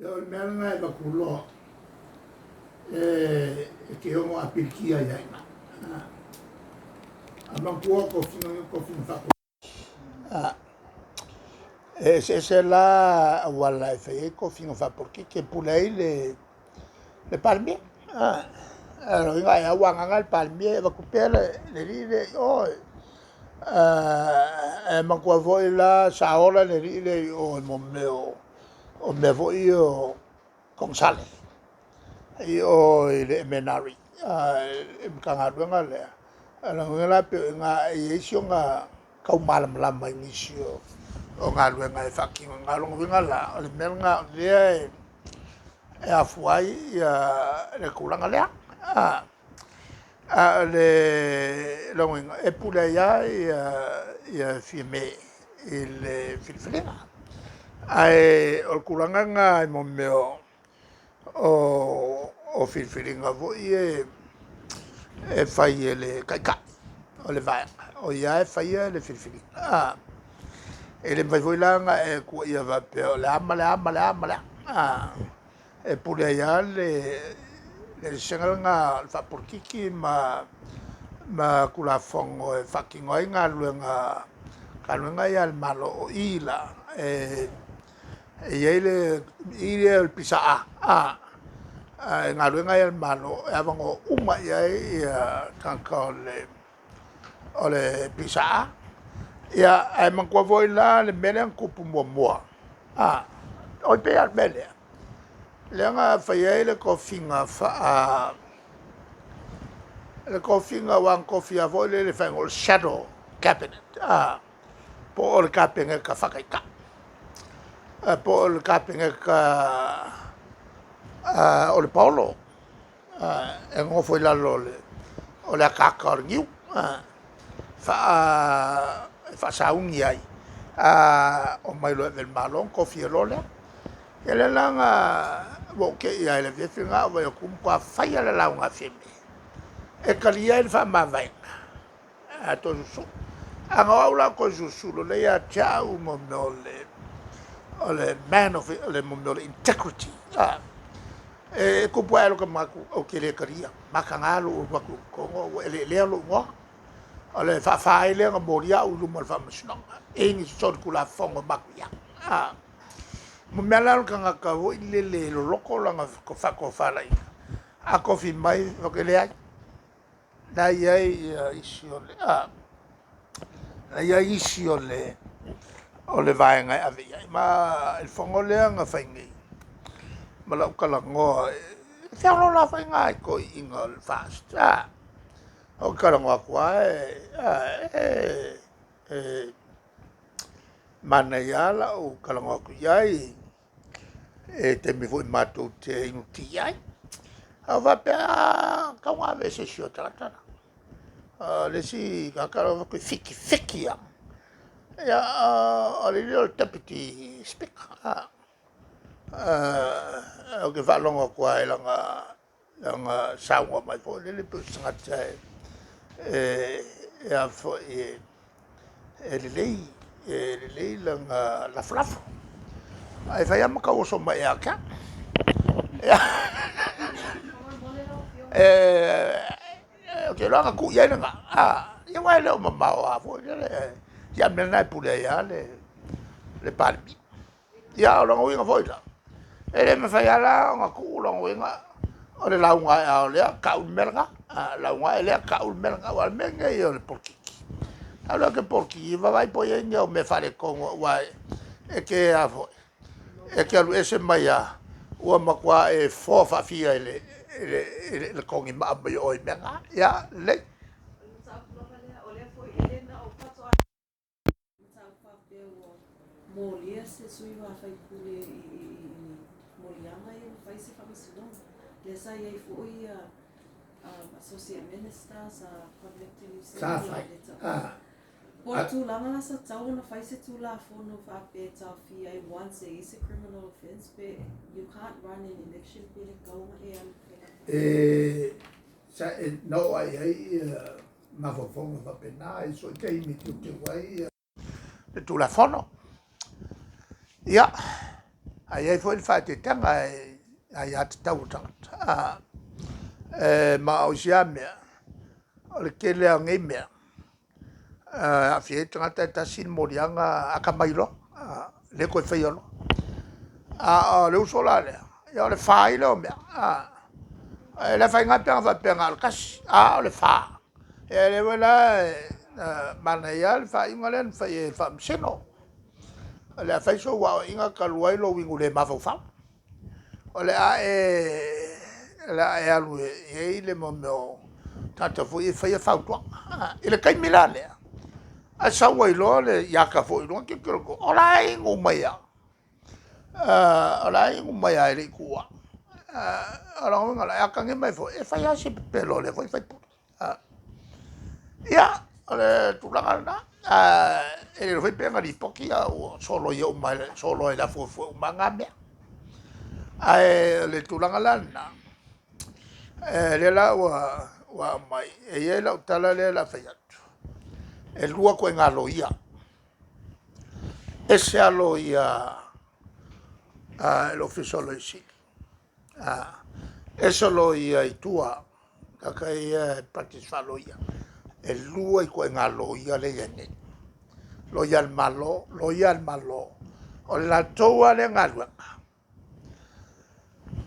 O le mea lena e avatu loa e te ono apilitia ai i ina. A manatua o tofiga nei o tofiga faapolokiki. E eseese la auala e fai ai tofiga faapolokiki e pule ai le Palemia. O lona uiga e au anana le Palemia e avatu pea le alii lea i o, ae manatua foi la sa ola le alii lea i o i mea o mea foi ia o konesale i o i le MNRE, le Matagaluega lea. O lona uiga la pei o i ina e i ai si ona tau malamalama i nisi o galuega e faatino i ina. O lona uiga la, o le mea lena o lea e afua ai le tulaga lea. A o lona uiga, e pule ai lava Fiame i le filifiliga. Ae o le tulaga lena i mea o filifiliga foi ia e fai e le Taitai o le Vaega, o ia lava e faia le filifiliga. E le mafai foi la ona e tuuaia faapea o le a ma le a ma le a, e pule ai lava le eseesega lena o le faapolokiki ma Tulafono e faatino ai galuega ia a le Malo. O i la e i ai le i lea o le PSA i galuega ia a le Malo e avanoa uma i ai tagata o le PSA. Ia, ae manatua foi la le mea lea na tupu muamua, e pei lava o le mea lea, lea na fai ai le tofiga aua na tofia foi lea e faaigoa o le Shadow Cabinet, po o le Kapeneta Faataitai, po o le Kapeneta o le paolo, e nonofo i lalo o le ataata o le niu e faasauni ai, a omai loa e avea le Malo ona tofia loa lea. Ia lea la na ua ou te i lava i le afiafi lena ae ou vaai atu ua matua fai lava le lauga a Fiame e talia ai le faamavaega a Toeolesulusulu. A na o au la o Toeolesulusulu o lea e ia te au le mea o le man of le integrity, e tupu ae ai lota manatu ou te le talia, mataga lou alu atu i totonu ua eleelea lou igoa. O le faafa ai lea ona molia au i luma o le faamasinoga e i ai ni solitulafono matuia. O le mea la o le tagata foi lele e loloto lana faatofalaiga, a tofi mai, fai atu, leai, o la e i ai isi o le vaega e ave i ai. Ma o le fono lea na fai nei ma lau talanoa, e feoloolo lava foi nai toeaiina o le FAST, ou te talanoa atu lava, e manaia lava lou talanoa atu i ai i le taimi foi matou te inu ti ai. Ae ou faapea lava, e tatau ona ave i se isi o tagata na. O le isi tagata la e fai atu e fiki, fiki lava. Ia, o le alii lea o le Deputy Speaker. Ou te faalogo atu lava i lana saunoa mai foi lele pei o se tagata e lelei, e lelei lana lafolafo, ae fai lava ma tau oso mai ia te au. Ou te iloa ana tuu i ai lena, aua e le o mamao lava foi lele, ia a o le mea lena e pule ai lava le Palemia. Ia o lona uiga foi la, e le mafai lava la ona tuu lona uiga o le lauga ae lava o lea tau le mea lena, lauga ae lea tau le mea lena. Aua o le mea lenei o le polokiki, o au la ou te polokiki, vaavaai po o i ai ni au mea faaletonu aua e te a foi, e te alu ese mai lava ua matua e foa faafia i le togimaa mai o oe i mea na. Ia lelei. O le mataupu lava lea, o lea foi e le na o faatoa mataupu faapea ua molia se sui usufono i ni moliaga ia ua fai se faamasinoga. Lea sa i ai foi ia Associate Minister sa convict i New Sa fai. Po o le tulaga la sa tatau ona fai se Tulafono faapea e taofia ai once e i ai se criminal offence pe you can't run in election pe le tatau ona e alu i faiga E sa e na oo lava i ai mafaufauga faapena i so o taimi e teuteu ai le Tulafono. Ia. Ae i ai foi le faaeteetega e aiatatau a tagata. E ma o isi lava mea, o le tele lava o nei mea, e aafia ai le tagata e tasi le moliaga atamai loa, le toe faia loa. A o le uso la lea, ia o le fa ai lea o mea. E le afaina pe ana faapea na o le tasi, a o le fa. Ia lea foi la na manaia lava le faaiuga lea na fai i ai e Faamasino. O le a fai sou aoaiga talu ai lou inu le mafaufau, o le a e alu e i ai le mea o tagata foi ia e faia fautuaga. I le taimi la lea, ae sau ai loa le iata foi i luga tilotilo i tua, o la e inu mai lava, o la e inu mai lava e le i tuua. O lona uiga la, e atagia mai foi, e fai lava si pepelo o lea foi sui usufono. Ia, o le tulaga lena, e le iloa foi pe na lipoti a ua soloia uma solo lava i le afuafua uma lava na mea. Ae o le tulaga la lena, lea la ua aumai, e i ai lau tala lea o le a fai atu, e lua ituaiga loia, ese lava loia a le Ofisa o le Loia Sili, ese loia i tua, tagata ia e practice faa-loia. E lua ituaiga loia lea e i ai nei, loia a le Malo, loia a le Malo, o le latou lava lea galuega,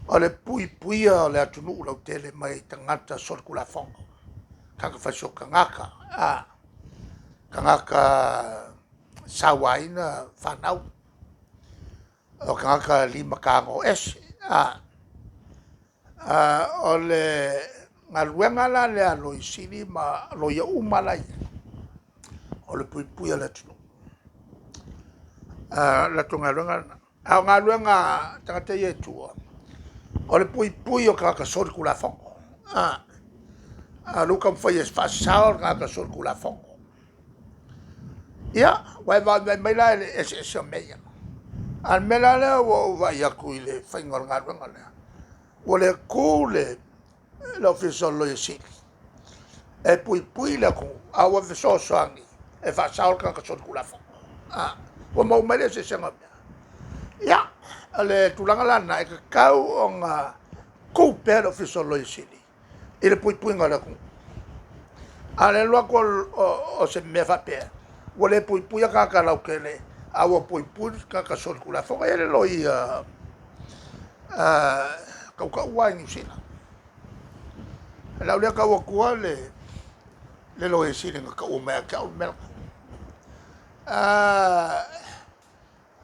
o le puipuia o le atunuu lautele mai tagata solitulafono, tagata fasioti tagata, tagata sauaina fanau, o tagata lima tago ese. O le galuega la lea a le Loia Sili ma loia uma la e i ai, o le puipuia o le atunuu. O le latou galuega lena. A o galuega a tagata ia i tua, o le puipui o tagata solitulafono. A o lea ua taumafai e faasao le tagata solitulafono. Ia, ua e vaai mai la i le eseese o mea ia. A o le mea la lea ua ou vaai atu i le faiga o le galuega lea, ua le tu le Ofisa o le Loia Sili e puipui le atunuu, a ua fesoasoani e faasao le tagata solitulafono. Ua maua mai le eseesega o mea? Ia, o le tulaga la lena, e tatau ona tu pea le Ofisa o le Loia Sili i le puipuiga o le atunuu. A o le alu atu o se mea faapea, ua le puipuia tagata lautele, a ua puipui tagata solitulafono. E i ai le loia tautaua lava i Niu Sila, o le a ou le tau atua le Loia Sili na taua mai ia te au le mea lena.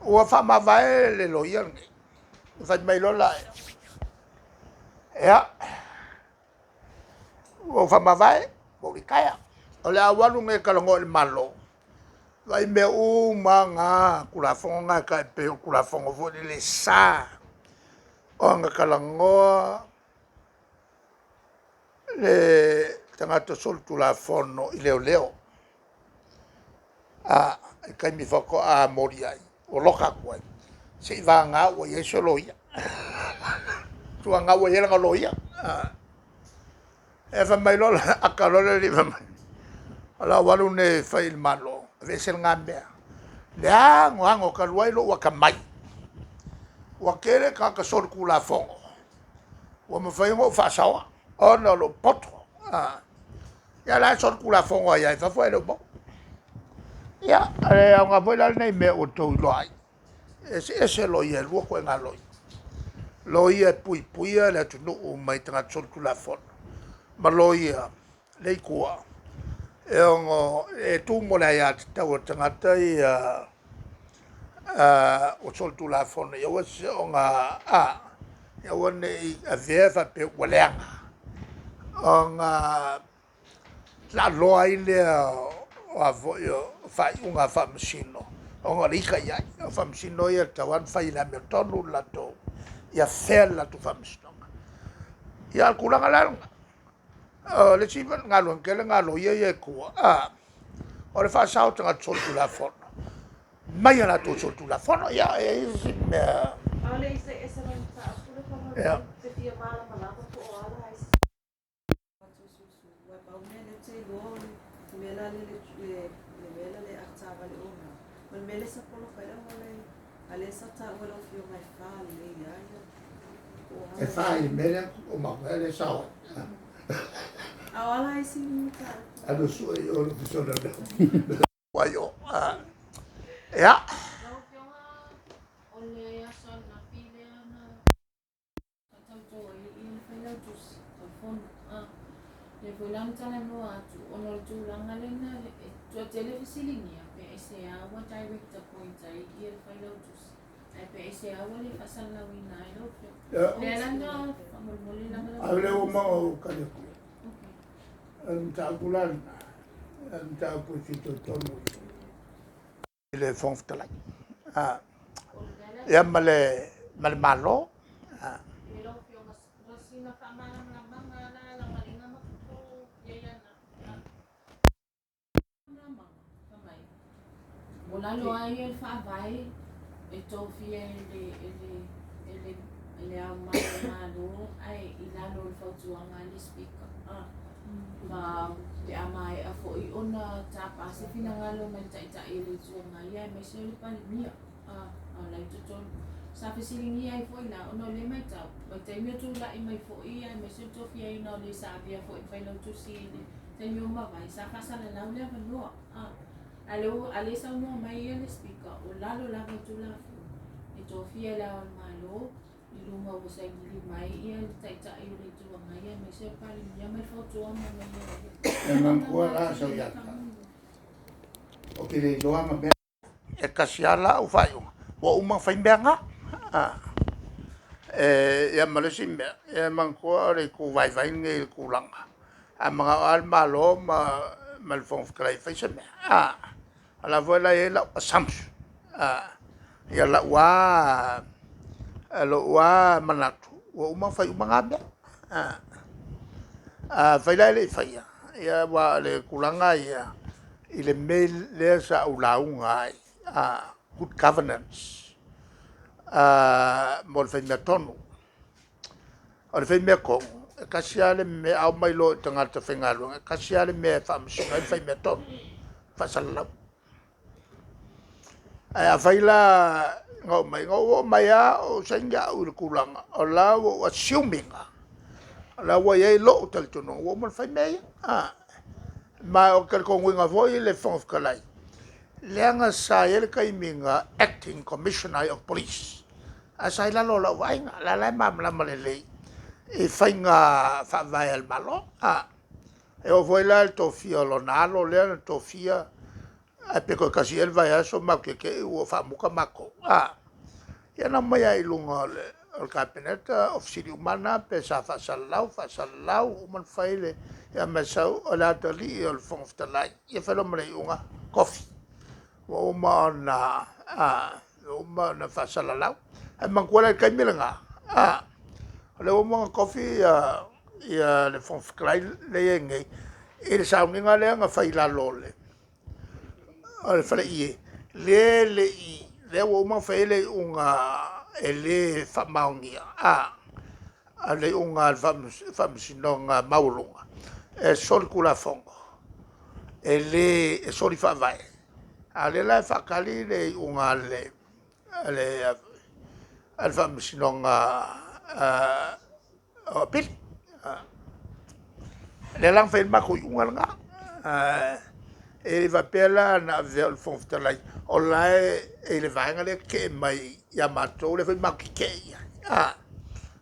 Ua faamavae le loia lenei, ona fai mai loa lea, ia, ua ou faamavae, ua ou litaea, o le a ou alu nei e talanoa i le Malo, vaai i mea uma lava na, Tulafono na e tai pei o le Tulafono foi lele e sa ona talanoa le tagata solitulafono i leoleo, i le taimi faatoa moli ai, ua loka atu ai, seivagana ua i ai se loia, seiavagana ua i ai lana loia. Ia fai mai loa, ata loa le alii fai mai, o le a ou alu lenei e fai i le Malo, aveese lena mea. Le anoano talu ai lou atamai, ua tele tagata solitulafono ua mafai ona ou faasaoa ona o lou poto. Ia o la e solitulafono ai lava i fafo ae le o maua. Ia, o le aoga foi la lenei mea ua outou iloa ai, e eseese loia, e lua ituaiga loia, loia e puipuia le atunuu mai tagata solitulafono, ma loia lea e i tua, e ono, e tu mo le aiatatau a le tagata ia ua solitulafono, ia aua ia aua ne i avea faapea ua leaga, ona laaloa ai lea o faaiuga a Faamasino ona o le ita i ai. O Faamasino ia e tatau lava ona fai i le amiotonu le latou, ia fair le latou faamasinoga. Ia o le tulaga la lena. O le isi galuega tele lena a loia ia e i tua, o le faasao o tagata solitulafono mai a latou solitulafono. Ia e i ai isi mea. A o le i see ese mai le mataupu lea faamolemole, ou te fia malamalama po o a la isi Ua pau le mea lea ou te iloa o le mea la le mea la le avetaavale ona ma le mea lea sa poloka ai le auala A lea sa taua lau Afioga e fa lelei lava ia. Po o a. E fa i le mea lea o matou lea e sao ai. A o a la isi mataupu? Alu sue i o le Ofisa o Leoleo. Ai o. Ia. Lau Afioga, o le aso ananafi lea na faatauto ai i le Failautusi o le Fono. A, lea foi la na talanoa atu ona o le tulaga lea na toatele fesiligia pe aisea ua direct appoint ai ia le Failautusi ae pe aisea ua le faasalalauina ai lau Afioga. Lea la na faamolemole lava lau A o lea ua uma ona ou tali atu. Okay. O le mataupu la lena, o le mataupu e fitoitonu i le Fofoga Fetalai. Ia ma le ma le Malo. Ua lalo ai le faavae e tofia e le, e le, e le, e le Ao Mamalu o le Malo ae i lalo o le fautuaga a le Speaker. Ma pe a maea foi ona tapa se finagalo mai le Taitai o le Itu Agai aemaise o le Palemia a o la i totonu. Sa fesiligia ai foi la ona o lea matau, vaitaimi o tulai mai foi aemaise o le tofiaina o le sa avea foi ma Failautusi i le taimi ua mavae, sa faasalalau le avanoa. A, a lea ua, a lea e saunoa mai ia le Speaker, o lalo lava o Tulafono e tofia e Le Ao o le Malo i luga ua sainilima ai ia le Taitai o le Itu Agai aemaise o le Palemia ma le fautuaga mai ia ia. E manatua la sau ia te au, ou te le iloa ma mea. E tasi lava lau faaiuga, ua uma ona fai mea na. Ia ma le isi mea, ia manatua o le itu vaivai lenei i le tulaga, a manao lava le Malo ma le Fofoga Fetalai e fai se mea, o la foi la e i ai lau assumption, ia lou lava manatu, ua uma ona fai uma na mea. Afai la e le i faia, ia aua o le tulaga lava ia i le mea lea sa ou lauga ai, good governance mo le faimea tonu. O le faimea tonu, e tasi lava le mea, a omai loa i tagata faigaluega, e tasi lava le mea e faamasino ai le faimea tonu, faasalalau. Ae afai la na oo mai, na ou oo mai lava o ou saini au i le tulaga o la ua ou assume ina o la ua i ai lou talitonuga ua uma ona fai mea ia. Ma ou te talitonuina foi le Fofoga Fetalai, leaga sa i ai le taimi na Acting Commissioner ai of Police, ae sa i lalo o lau vaaiga, o la la e malamalama lelei i faiga faavae a le Malo. E oo foi la i le tofia o lona alo lea na tofia, ae pe toe tasi ea le vaiaso matou te te i ua faamuta matou. Ia na aumai lava i luga o le Kapeneta Ofisa Sili uma lava na pe sa faasalalau, faasalalau, ua uma ona fai le, ia ma e sau o le atalii o le Fofoga Fetalai, ia fai loa ma le iuga, tofi. Ua uma ona faasalalau. Ae manatua la i le taimi lena, o lea ua uma ona tofi le Fofoga Fetalai lea e i ai nei i le sauniga lea na fai i lalo o le faleie, lea e le i, lea ua uma ona fai ai le iuga e le faamaonia, le iuga a le Faamasinoga Maualuga e solitulafono, e le, e soli faavae, a o lea la e faatali le iuga a le Faamasinoga o Apili. O lea la na fai ai le matou iuga lena. E le faapea la na avea o le Fofoga Fetalai o la e i le vaega lea e tetee mai ia matou, lea foi matou te tetee i ai,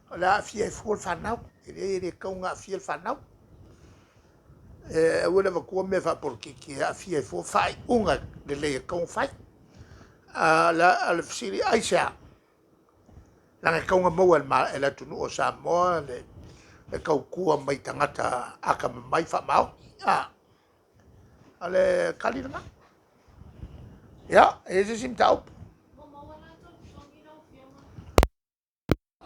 o le a aafia ai fua le fanau. E leai e le tatau ona aafia le fanau. E aua le avatua mea faapolokiki e aafia ai fua faaiuga lelei e tatau ona fai. A o le fesili, aisea? Leaga e tatau ona maua e le atunuu o Samoa le tautua mai tagata atamamai faamaoni. O le tali lena. Ia, e i ai se isi mataupu? Ua maua la tou totogi lau Afioga?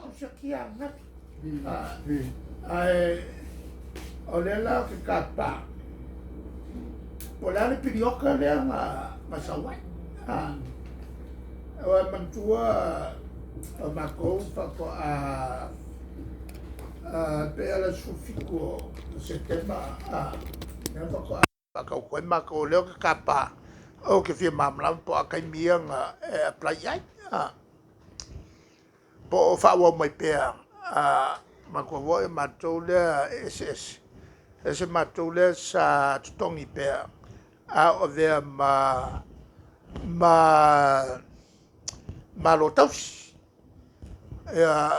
O se kia ananafi. Ae o lea la ou te tapa, po o le a le piliota lea na sau ai. Aua manatua o matou faatoa pei lava o le aso 17 o Setema lea faatoa faatauto ai matou, o lea ou te tapa. Ou te fia malamalama po o a taimi ia na e apply i ai, po o faaauau mai pea. Manatua foi o matou lea e eseese, e ese matou lea sa totogi pea a o avea ma Malo tausi. Ia,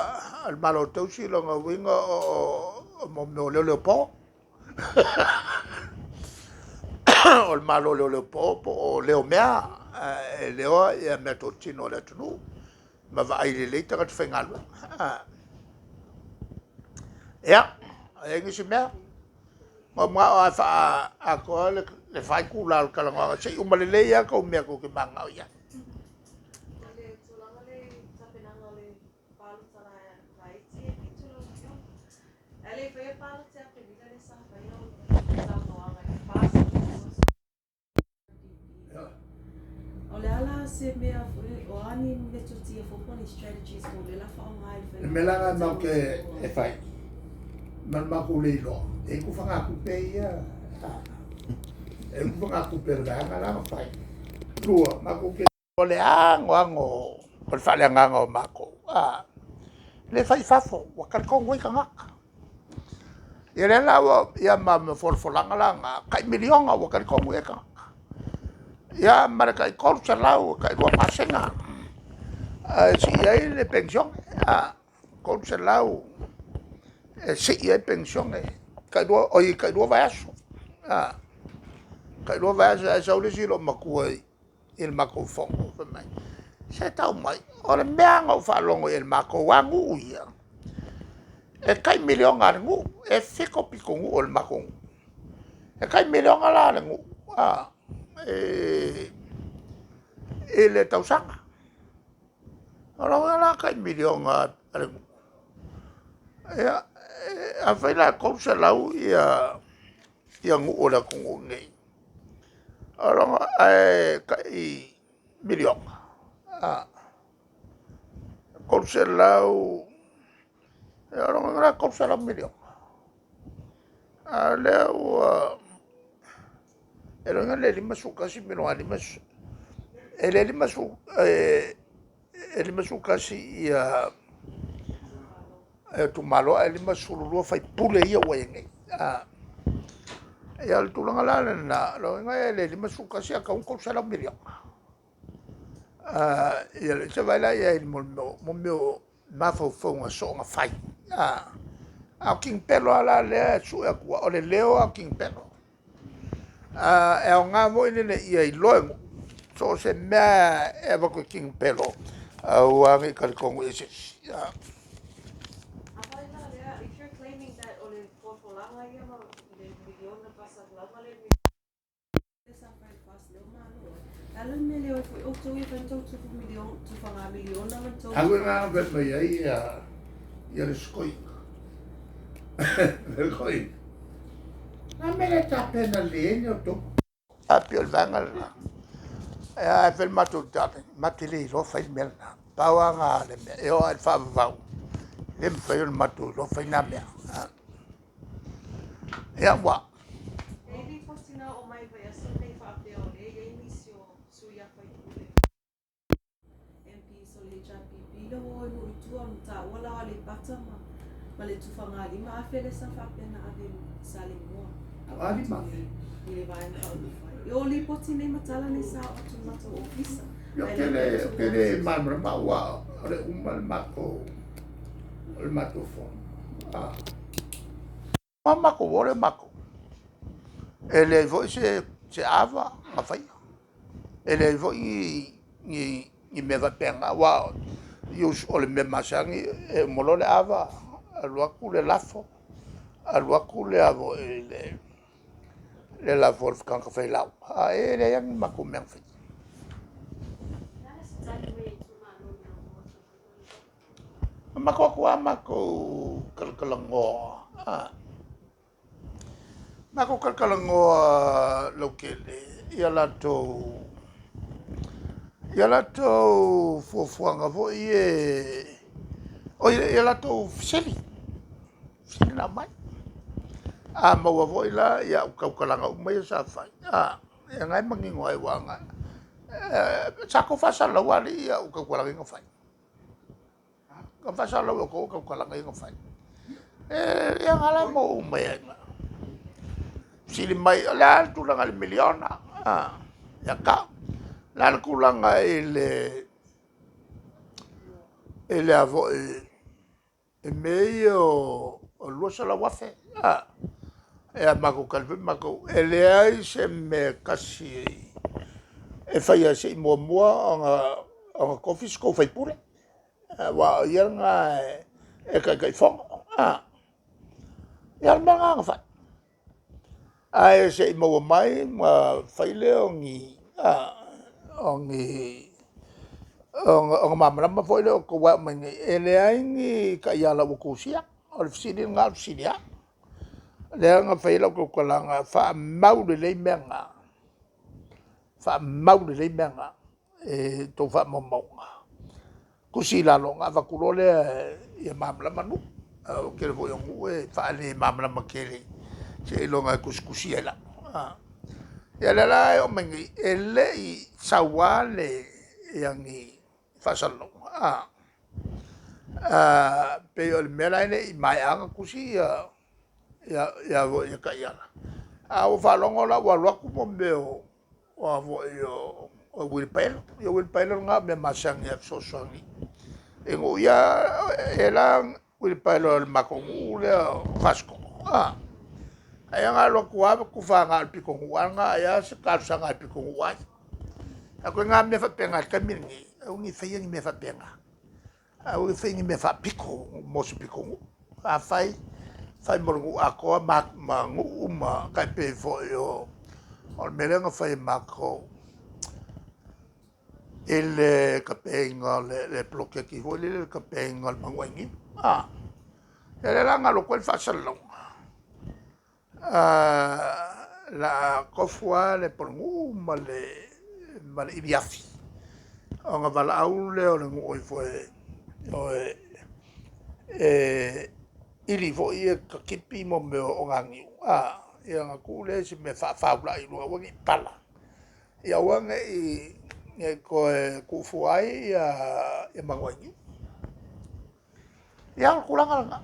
o le Malo tausi lona uiga o mea o leoleo po. O le Malo o leoleo po po o leomea e leoa meatotino a le atunuu ma vaai lelei tagata faigaluega. Ia, o i ai nisi mea? Ua ou manao lava e faaatoa le 4 itula o le talanoaga se i uma lelei lava tou mea tou te mananao i ai. O le tulaga lea i tapenaga o le palota laiti e 7 lau Afioga. Ae le i faia le palota ia Aperila lea sa fai lau saunoaga i le 42. O le a la se mea foi, o a ni metotia foi po o ni strategies foi lea o le a faaaoga i le Le mea la lena matou te e fai ma le matou le iloa, e i ai tufagatupe ia, e i ai tufagatupe a le vaega la na fai. Lua, matou te o le anoano o le faaleagaga o matou, le fai i fafo, ua talitonu ai tagata. Ia lea la ua, ia ma folafolaga la na, tai miliona ua talitonu i ai tagata. Ia ma le tai $300 tai 2 masina e sii ai le penisione, $300 e sii ai le penisione oi tai 2 vaiaso, tai 2 vaiaso. Ae sau le isi loomatua i le matou fono fai mai, se tau mai, o le mea lava na ou faalogo i ai i le matou lava nuu ia, e tai miliona a le nuu, e 7 pitonuu o le matou nuu. E tai miliona la a le nuu i le tausaga. O lona uiga la tai miliona a le nuu. Ia, afai la e 300 ia nuu o le atunuu lenei, ae tai miliona, 300, ia o lona uiga la e 300 miliona. A o lea ua, o lona uiga e le 51 miliona, e le 50, e 51 ia itumalo ae 52 sui usufono ia ua i ai nei. Ia o le tulaga la lena, o lona uiga e le 51 ae tatau ona 300 miliona. Ia se i vaai la i ai i mea o mafaufauga soona fai, a o tini pelo lava la lea e sue atu o le leo lava o tini pelo. E aoga foi ina ia iloa e nuu, so o se mea lava e avatu e tini pelo, aua ne i talitonu i ai se isi. Afai la lea, if you're claiming that o le folafolaga ia ma le miliona faasalalauga lea sa fai i le FAST lea ua malo ai. O le a la le mea e le o ai foi outou ia fai ni tou tufa tufaga miliona ma ni tou Au e na fai mai ai ia le sikoiga. Le sikoiga. Na mea le tapena lelei ai ni outou. A pei o le vaega lena. Ae fai le matou tala, matou te le iloa fai le mea lena. Pau lava lena o le mea, e oo lava i le faavavau, e le mafai ona matou iloa fai na mea. Ia ua. E i ai lipoti na oo mai i le vaiaso lenei faapea o lea e i ai nisi o sui a faipule, MPs o le HRPP lea ua o i nuu i tua ona taua la o Aleipata ma le tufaga 5,000 lea sa faapea na ave i Saleimoa i le Vaega Faaupufai. O lipoti nei ma tala nei sa oo atu i le matou ofisa. Ou te le malamalama aua o le uma le matou fono. Ma matou o le matou. E leai foi se ava na faia, e leai foi ni mea faapena, aua o le mea masani e uma loa le ava, alu atu le lafo, alu atu le lafo a le tagata failauga, ae leai lava ni matou mea na faia. Na matou o atu lava matou talatalanoa, matou talatalanoa lautele ia latou fuafuaga foi ia, ia latou fesili, fesili na aumai. A maua foi la i au tautalaga uma ia sa fai, ia na e manino ai, aua Sa tou faasalalau alii au tautalaga ia na fai. Na faasalalau e outou tautalaga ia na fai. Ia na la e maua uma ai i ina. Fesili mai, o le a le tulaga i le miliona? Ia te au. O le a le tulaga i le a foi, i mea ia o le 200,000? Ia matou tali foi matou, e leai se mea e tasi e faia se i muamua ona tofi se tou sui usufono, aua o ia lena e Taitaifono. Ia o le mea lena na fai, ae se i maua mai ona fai lea ona malamalama foi lea o outou, aua e omai nei e leai ni taiala ua tusia. O le fesili lena o le fesili a. O lea na fai ai lau tautalaga, faamau lelei mea na, faamau lelei mea na i a outou faamaumauga, tusi i lalo ona avatu loa lea ia malamalama nuu. O le tele foi o nuu e faale malamalama tele seiloga e tusitusia i lalo. Ia o lea la e oo mai nei, e le i saua ni faasalalauga, pei o le mea la e le i maea ona tusi ia taiala, ae ua ou faalogo la ua alu atu mo mea o uilipaelo. Ia o uilipaelo lena o mea masani lava e fesoasoani i nuu. Ia e i ai la uilipaelo a le matou nuu lea o Fasitoo, ai na ona alu atu lava tufa na o le pitonuu lava lena, ai lava o se talosaga a le pitonuu lava ia. O ituaiga mea faapena i le taimi lenei, aua ne i faia ni mea faapena, aua le faia ni mea faapito mo se pitonuu. A fai, fai mo le nuu atoa ma nuu uma, tai pei foi o le mea lea na fai e matou i le tapeina o le poloketi foi lele o le tapeina o le manuainiu. Ia lea la na alu atu ai le faasalalauga, o le a tofu lava le pulenuu ma le iliafi ona valaau lea o le nuu e o ifo e ili foi ia tatipi mea o ogainiu, ia ona tuu lea i se mea e faafaulai i luga aua ne i pala, ia aua ne i toe tuufua ai manuainiu. Ia o le tulaga lena.